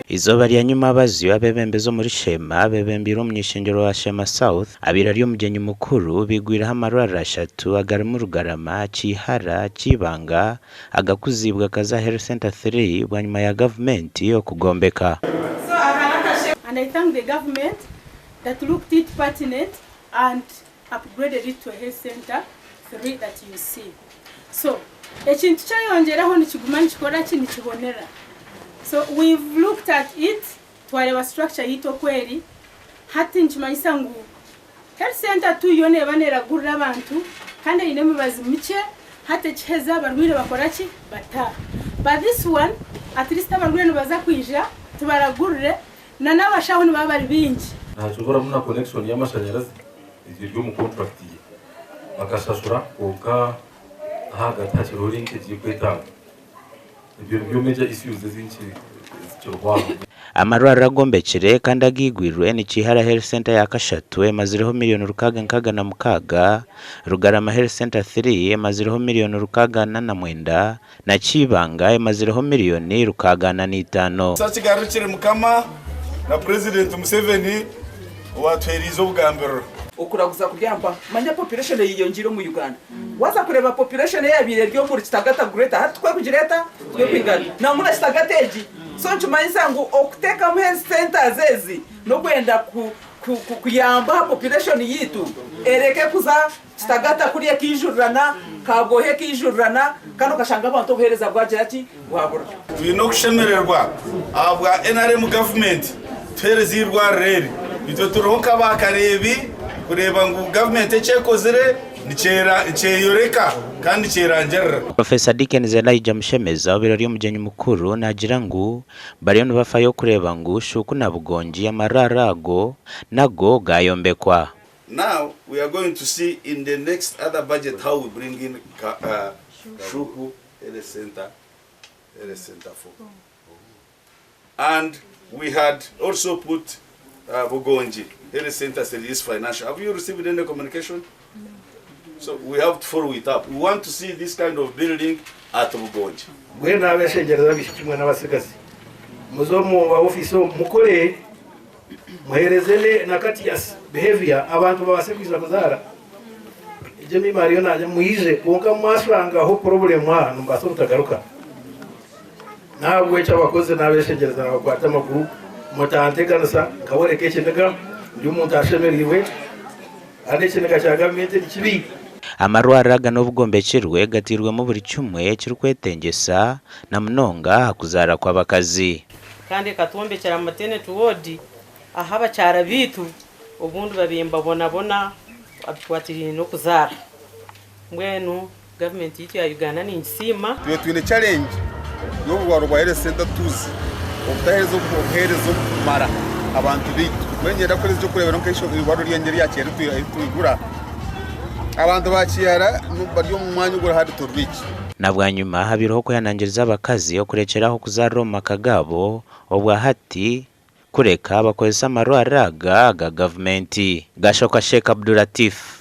Eizooba rya nyumabazyo, abeebembezi omuri Sheema beebembeirwe omuny'ishengyero wa Sheema South abaire ari omugyenyi mukuru baigwireho amarwariro ashatu agarimu Rugarama, Kiihara, Kiibanga agakuziibwe Kaza Health Centre Three bwanyima ya gavumenti okugombeka. And I thank the government that looked it pertinent and upgraded it to a health center 3 that you see. So ekintu kyayongyeraho nikiguma nikikora ki nikibonera. So we've looked at it twareeba structure yaitu oku eri hati nikimanyisa ngu health center tu yo neeba neragurira abantu kandi eine emibazi mikye hati ekiheza abarwaire bakora ki bataaha. But this one at least abarwaire nibaza kwija tubaragurire na n'abashaho nibaba bari baingi. Nahakiburamu na connection y'amashanyarazi egyo eri omu contract ye bakashashura kwonka ahagati hakiriho linkage erikwetaaga ebyo nibyo major issues ezikiriho aho. Amarwariro agombekire kandi agaigwirwe ni Kiihara Health Centre ya kashatu emazireho miriyoni 666, Rugarama Health Centre Three emazireho miriyoni 649 na Kiibanga emazireho miriyoni 65. Kigarukire Mukama na Purezidenti Museveni owatuheriize obugambiriro. Okuraguza kuri aha mpaha. Manya population eyeyongyeire omu Uganda. Waza kureeba population eyabaire eri omuri Kitagata Greater hati tikwekugira eta? Tikwekwiingana. Nangwa na Kitagata egi. So nikimanyisa ngu okutekamu health centers ezi nokwenda kuyamba aha population yaitu ereke kuza Kitagata kuriya ekaijurirana, Kabwohe ekaijurirana kandi okashanga abantu obuheereza bwagira ki? Bwabura. Twine okushemererwa ahabwa nrm gavumenti kutuheereza eirwariro eri. Itwe turiho nk'abaakareebi kureeba ngu gavumenti eki ekozire nikyeyoreka kandi nikyerangirira. Professor Dickens Elijah Mushemeza obaire ari omugyenyi mukuru naagira ngu bariyo nibafayo kureeba ngu Shuuku na Bugongi amarwariro ago nago gaayombekwa. Now we are going to see in the next other budget how we bring in Shuku Health Center, Health Center 4. And we had also put Bugongi Health Center this financial. Have you received any communication? So we have to follow it up. We want to see this kind of building at Bugongi. Mbwenu abeshengyereza abaishiki mwe n'abatsigazi, muze omu ma ofiisi omu mukore, muheereze na courteous behaviour abantu babaase kwija kuzaara. Egyo emiima hariyo naanye mwije kwonka mwashangaho problem aha nimubaasa obutagaruka. N'ahabw'ekyo abakozi n'abeshengyereza nabakwata amaguru mutanteganisa nkaboreka ekiniga, ndi omuntu ashemereirwe kandi ekiniga kya gavumenti ni kibi. Amarwariro aga n'obugombekirwe gatairwemu buri kimwe ekirikwetengyesa na munonga aha kuzaara kw'abakazi. Kandi ekatwombekyera maternity ward ahu abakyara baitu obundi babaire nibabonabona abikwatiraine n'okuzaara. Mbwenu gavumenti yaitu ya Uganda ningisiima. Twine twine challenge y'oburwaro bwa health center tuzi obutahereza obuhereza obukumara abantu baitu. Mbwenu niinyenda kukoresa eky'okureeberaho nk'eirwariro ryangye erya Kiihara eritwigura, abantu ba Kiihara bari omu mwanya oguri hard to reach. Na bwanyima habaireho okwehanangiriza abakazi okurekyera aho kuzaarira omu maka gaabo obwa hati kureka bakozese amarwariro aga aga gavumenti. Gashoka Sheikh Abdulatif.